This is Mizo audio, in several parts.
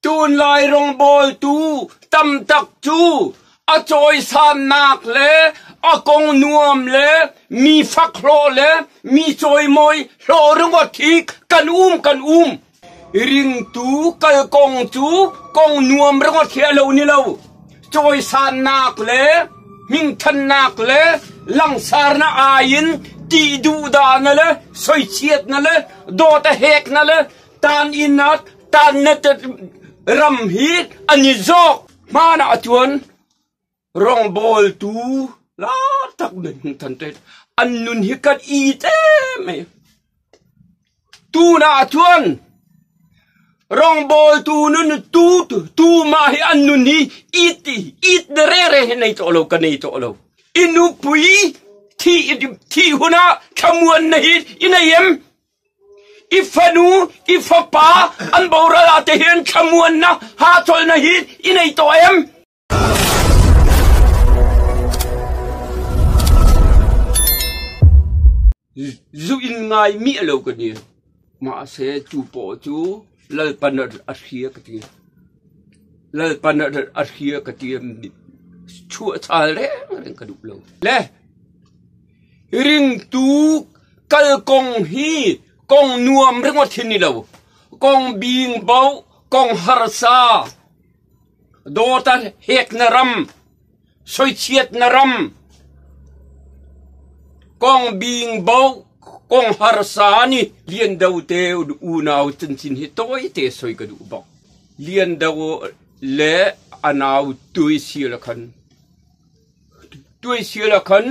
Tunlai rawngbawltu tam tak chu a cawisannak le a kong nuam le mi fak hlawh le mi cawimawi hlawh ringawt hi kan um kan um. Ringtu kal kong cu kong nuam ringawt hi a lo ni lo. Cawisannak le hmingthannak le langsarnak ai in ti duhdahna le soichiatna le dawt a hekna le tan in ah tan na ram hi an i zawk. Hmaan ah cun rawngbawltu la tak min than te an nun hi kan i te mai. Tun ah cun rawngbawltu nun tu tu ma hi an nun hi it it na re re hi nei to lo ka nei to lo. I nupui thi thi huna thlamuan na hi i nei em? I fanu, i fapa an boral ah te hin thlamuannak hahchawlnak hi i nei tawh em? Zu in ngai mi a lo ka ni. Mahse cu paw cu lalpan a hria ka ti. Lalpan a hria ka ti. Chuah chal reng reng ka duh lo. Le Ringtu kal kong hi kong nuam ringawt hi ni lo. Kong bing bo, kong harsa, dawt a hek na ram, soichiat na ram, kong bing bo, kong harsa ni Lian Do te unau chanchin hi tawite soi ka duh bak. Lian Do le a nau Tui Sil khan Tuaisial ah khan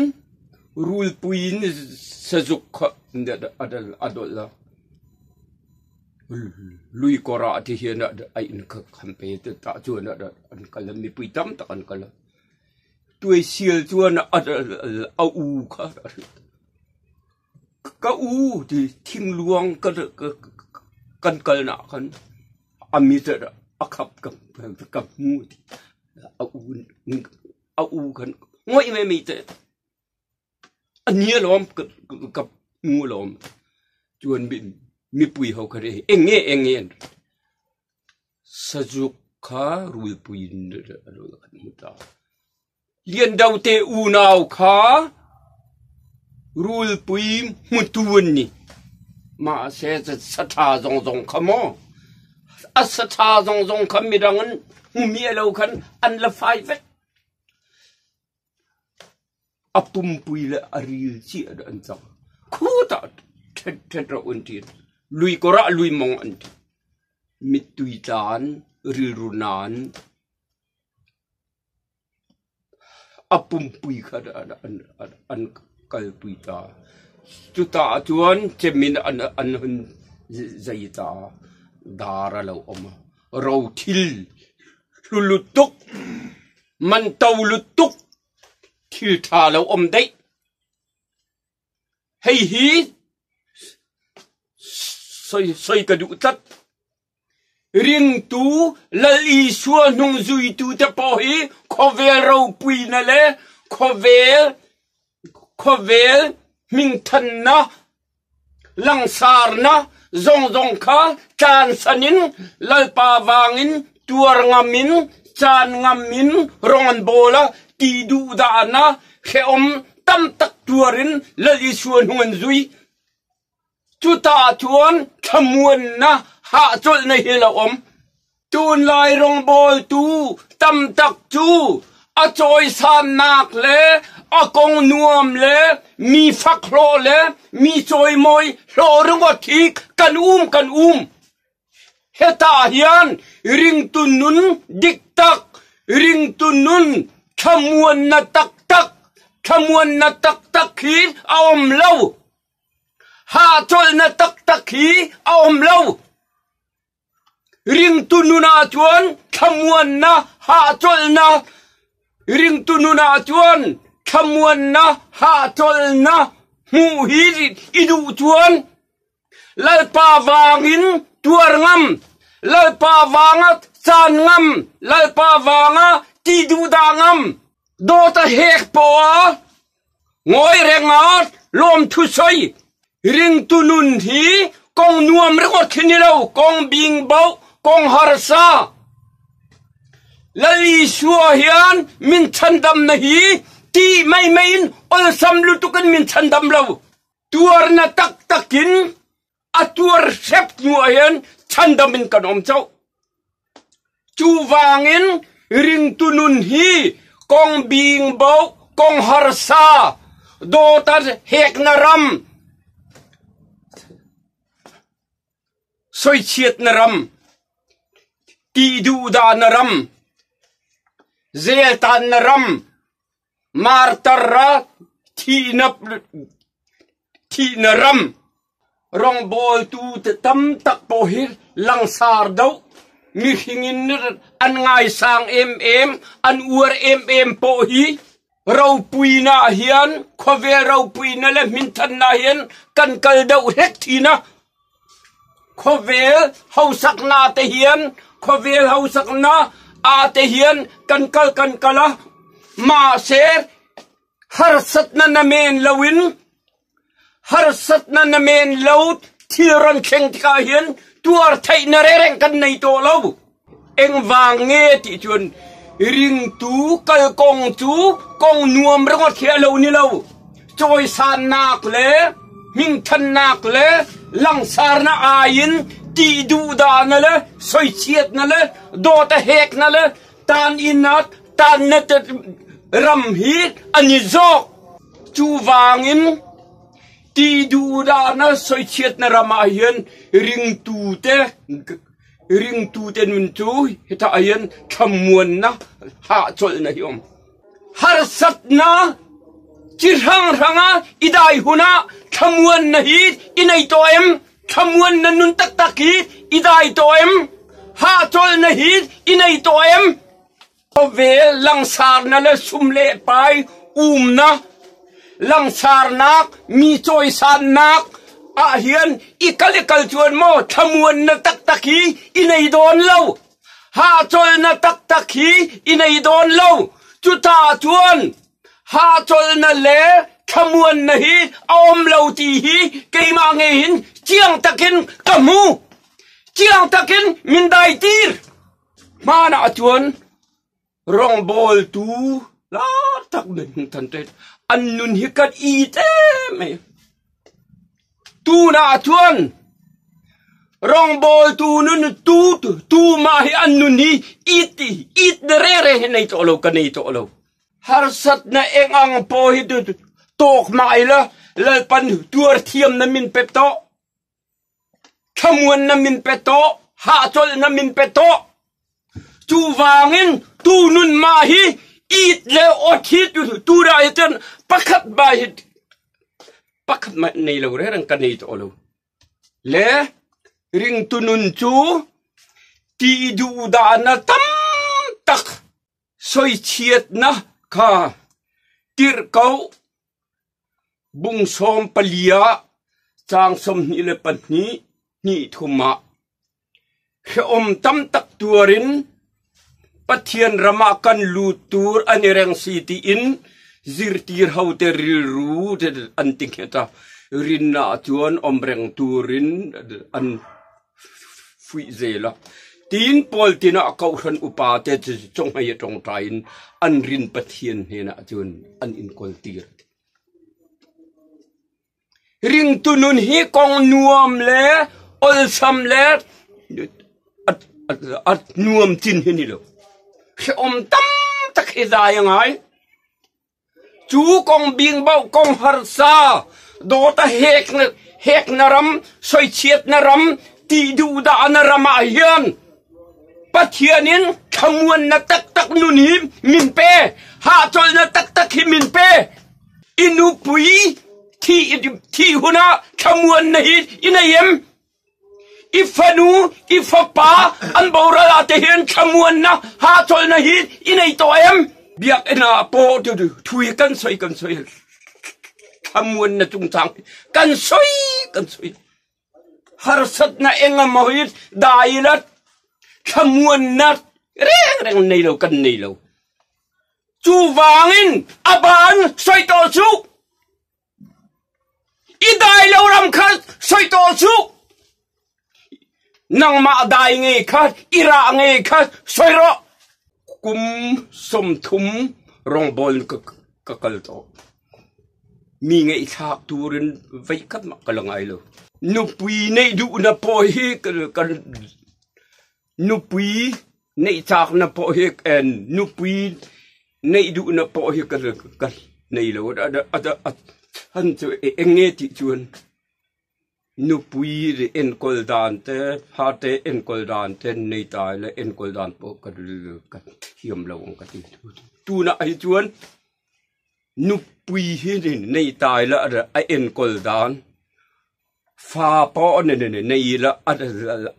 rulpui in sazuk kha a dolh a. Luikawr ah ti hian a inn kha khan pe tah cun an kal a, mipui tam tak an kal a. Tuaisial cun a u kha a hrilh. Ka u ti thingluang kan kalnak khan a mit a khap ka hmu ti a u khan ngoih me mi te a ni alawm ka hmu alawm. Cun mipui ho kha eng nge eng nge an sazuk kha rulpui in an hmu ta. Liando te unau kha rulpui hmutu an ni. Mahse saṭha zongzong kha maw a saṭha zongzong kha midang an hmumi a lo khan an la fai vek. A pumpui le a ril chih an cang. Khu tah ṭhet ṭhet rawh an ti. Lui kor ah lui mong an ti. Mittui tlan, rilru nan, A pumpui kha an kalpi ta. Cuta ahcun cemin an hun zei ta. Dar a lo um. Rothil hlu lutuk, man to lutuk, thil ṭha lo um deih. Hei hi soi ka duh tlat. Ringtu Lal Isua hnungzuitu te pawh hi khawvel ropuina le khawvel khawvel hmingthannak langsarnak zongzong kha tlansan in Lalpa vangin tuar ngam in caan ngam in rong an bawl a ti duhdahnak hrehawm tam tak tuar in Lal Isua hnung an zui. Cuta cun thlamuannak hahchawlhnak hi a um. Tunlai rawngbawltu tam tak cu a cawisannak le a kong nuam le mi fak hlawh le mi cawimawi hlawh ringawt hi kan um kan um. Heta hian ringtu nun dik tak, ringtu nun thlamuannak taktak, thlamuannak taktak hi a um lo. Hahchawlhnak taktak hi a um lo. Ringtu nun ahcun thlamuannak hahchawlhnak ringtu nun ahcun thlamuannak hahchawlhnak hmuh hi i duh cun Lalpa vangin tuar ngam, Lalpa vangah caan ngam, Lalpa vangah ti duhdah ngam, dawt a hek poah Ngawi reng ah lawmthu soi. Ringtu nun hi kong nuam ringawt khi ni lo, kong bingbo, kong harsa. Lal Isua hian min chhandamna hi ti mai maiin awlsam lutukin min chhandam lo. Tuarna taktakin a tuar hrep hnuah hian chhandam in kan awm chauh. Chuvangin ringtu nun hi kong bing bo, kong harsa, dawt a hekna ram, soichiatna ram, ti duhdahna ram, zeltanna ram, martar a thihna thihna ram rawngbawltu te tam tak pawh hi langsar deuh mihring in an ngaisang em em an uar em em pawh hi ropuina ah hian khawvel ropuina le hminthanna ah hian kan kal deuh hlek thin a Khawvel hausakna te hian khawvel hausakna ah te hian kan kal kan kal a, mahse harsatna namen loin harsatna namen lo thil rawn thleng tikah hian tuar theihna reng kan nei tawh lo. Engvang nge tih chuan ringtu kalkawng chu kawng nuam ringawt hi a lo ni lo. Cawisannak le hmingthannak le langsarnak aiin tih duhdahna le soichiatna le dawt a hekna le tan inn ah tanna ram hi an i zawk. Cuvangin tih duhdahna soichiatna ram ah hin ringtu te Ringtute nun cu hita ahhin thlamuannak hahchawlhnak hi um. Harsatnak ci hranghrang ah i dai hun ah thlamuannak hi i nei taw em? Thlamuannak nun taktak hi i dai taw em? Hahchawlhnak hi i nei taw em? Khawvel langsarnak le sum le pai umnak langsarnak mi cawisannak ah hin i kal i kal chuan maw thlamuannak taktak hi i nei dawn lo hahchawlnak taktak hi i nei dawn lo cuta chuan hahchawlnak le thlamuannak hi a um lo ti hi keimah nge hin chiang takin ka hmu chiang takin min dai tir Hmaan ah cun rawngbawltu lar tak min than te an nun hi kan i te mai. Tun ah cun rawngbawltu nun tu tu mah hi an nun hi it it na re re hi nei tawh lo ka nei tawh lo. Harsatna eng ang paw hi tu tawk mai la lalpan tuar thiam na min pep tawh. Thlamuan na min pe tawh, hahchawlh na min pe tawh. Cuvangin tu nun ma hi it le ot hi tu ra hi cun pakhat ba hi pakhat ma nei lo re rang ka nei to lo. Le ringtu nun cu ti duhdah na tam tak soichiatna kha tirh ko Bung 14 ah caang 22 hnih thum ah hrehawm tamtak tuar in Pathian ram ah kan lut tur an i reng si tiin zirtir hote rilru an ti hnget a rin ah cun om reng turin an fuih zel a. Tiin Paul tin ah kohhran upa te cu conghei a ṭongṭai in an rin Pathian hnenah cun an in kawltir. Ringtu nun hi kong nuam le olsam le a nuam cin hi ni lo. Hrehawm tam tak hi zai a ngai. Cu kong bingbo kong harsa dawt a hek na hek na ram soichiat na ram ti duhdah na ram ah hin Pathian in thlamuan na taktak nun hi min pe hahchol na taktak hi min pe i nupui thi thi hun ah thlamuan na hi i nei em I fanu, i fapa an boral ah te hin thlamuannak hahchawlnak hi i nei tawh em? Biakinn ah paw thu hi kan soi kan soi thlamuannak cungcang kan soi kan soi harsatnak engemaw hi dai la thlamuannak reng reng nei lo kan nei lo cu vangin a ban soi to cu I dai lo ram kha soi tawl cu nangmah dai nge kha i ra nge kha soi rawh. Kum 30 rawngbawl ka kal tawh. Mi ngaihthlak turin veikhat mah ka la ngai lo. Nupui neih duhna pawh hi ka nupui neih chakna pawh hi nupui neih duhna pawh hi ka nei lo. A chhan chu eng nge tih chuan Nupui enkawl dan te, fate enkawl dan te nei ta ila enkawl dan pawh ka ka thiam lo ang ka ti. Tunah hi chuan nupui hi nei ta ila a enkawl dan, fa pawh nei ila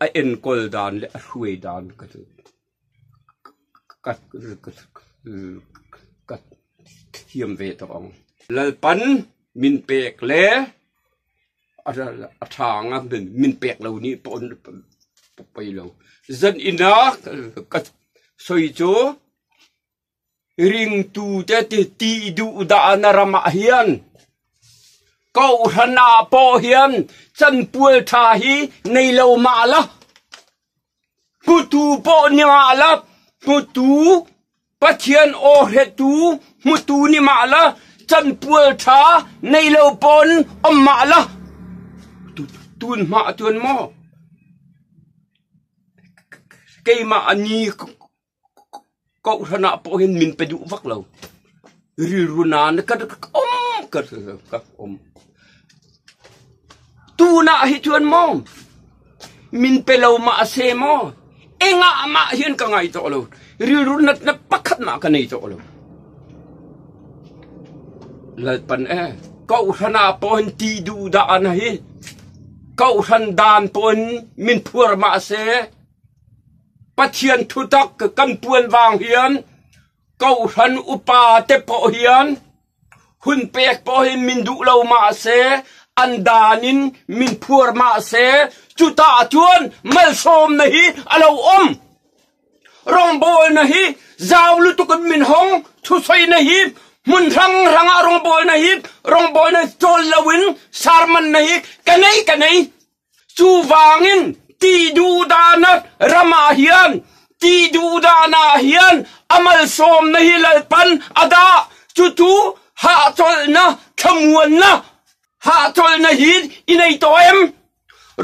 a enkawl dan leh a hruai dan ka ka thiam ve tawh ang. Lalpan min pek le a tha anga min pek lo nih pawh pei lo. Zan ina ka sawi chu ringtu te ti duh dahna ramah hian kohhran ah pawh hian chanpual tha hi nei lo mah la hmutu pawh ni mah la hmutu Pathian aw hretu hmutu ni mah la chanpual ṭha nei lo pawn um mah la tun hma tuan maw keimah ni kohhran ah pawh hin min pe duh vak lo rilru nan ka um ka ka um tunah hi chuan maw Min pe lo mah se maw engah mah hian ka ngai tawh lo. Rilru natna pakhat mah ka nei tawh lo. Lalpan e, kohhran ah pawhin ti duh dah na hi kohhran dan pawhin min phuar mah se Pathian thutak kan puan vang hian kohhran upa te pawh hian Hun pek pawh hi min duh lo mahse an dan in min phuar mahse chutah chuan malsawmna hi a lo awm. Rawngbawlna hi zau lutuk in min hawng, thusawina hi hmun hrang hrangah rawngbawlna hi rawngbawlna chawl loin sermonna hi ka nei ka nei. Chuvangin tihduhdahna ramah hian tihduhdahna hian a malsawmna hi Lalpan a dah. Chu chu hahchawlhna, thlamuanna, hahchawlhna hi i nei tawh em?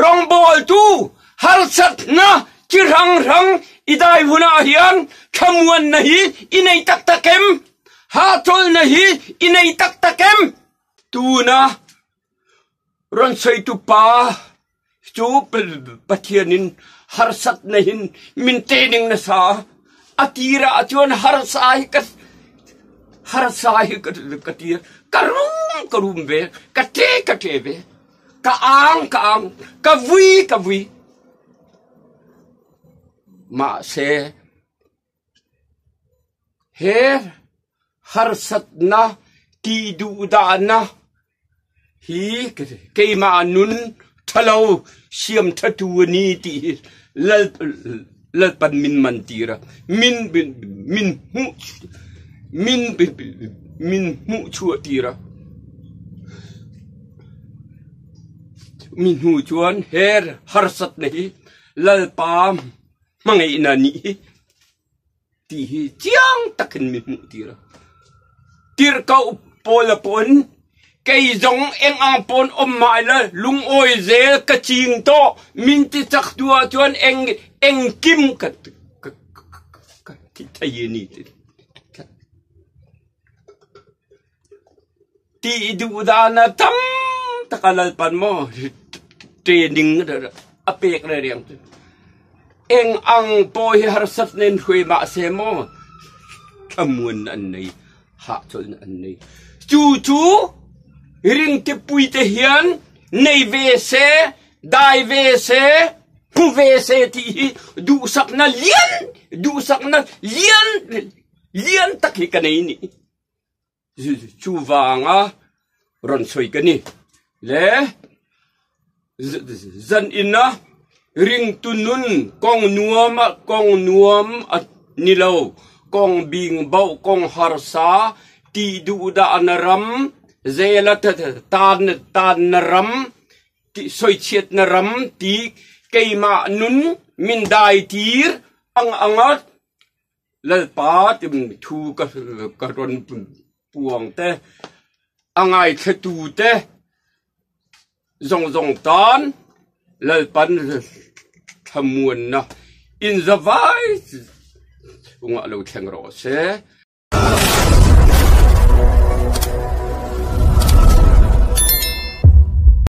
Rawngbawltu harsatna chi hrang hrang i dai hunah hian thlamuanna hi i nei tak tak em? Hahchawlhna hi i nei tak tak em? Tuna Rawn soitu pa cu Pathian in harsatna hin min training nasa. A tir ah cun harsa hi ka harsa hi ka tir. Ka rum ka rum ve, ka ṭe ka ṭe ve, ka ang ka ang, ka vui ka vui. Mahse He harsatnak tihduhdahnak hi keimah nun ṭhalo siamṭhatu a ni ti hi Lalpan min mantir a, min hmuhchuahtir a. Mi hnu cun he harsatnak hi Lalpa hmangaihnak nih hi ti hi chiang takin mi hmuh tir a. Tirhkoh Paul a pawn kei zong eng ang pawn om mai la lungawi zel ka ching tawh min ti chak tu ah chuan eng engkim ka ka ka ti thei ni ti ti duh dan a tam taka lalpan maw training a pek re reng chu eng ang pawh hi harsat nen hruai mah se maw thlamuan an nei hahchawlhna an nei chu chu ringtipui te hian nei ve se dai ve se hmu ve se tih hi duhsakna lian duhsakna lian lian tak hi ka nei ni. Chuvanga rawn sawi ka ni. Le zan ina ringtu nun kawng nuam kawng nuam a ni lo. Kawng bing bauh kawng harsa ti duhdah na ram zela tan tan na ram ti soichiat na ram ti keimah nun min dai tir ang anga. Lalpa tim thu ka ka rawn puang te a ngaithlatu te zawng zawng tan Lalpan thlamuanna in zavai chungah lo thleng rawh se.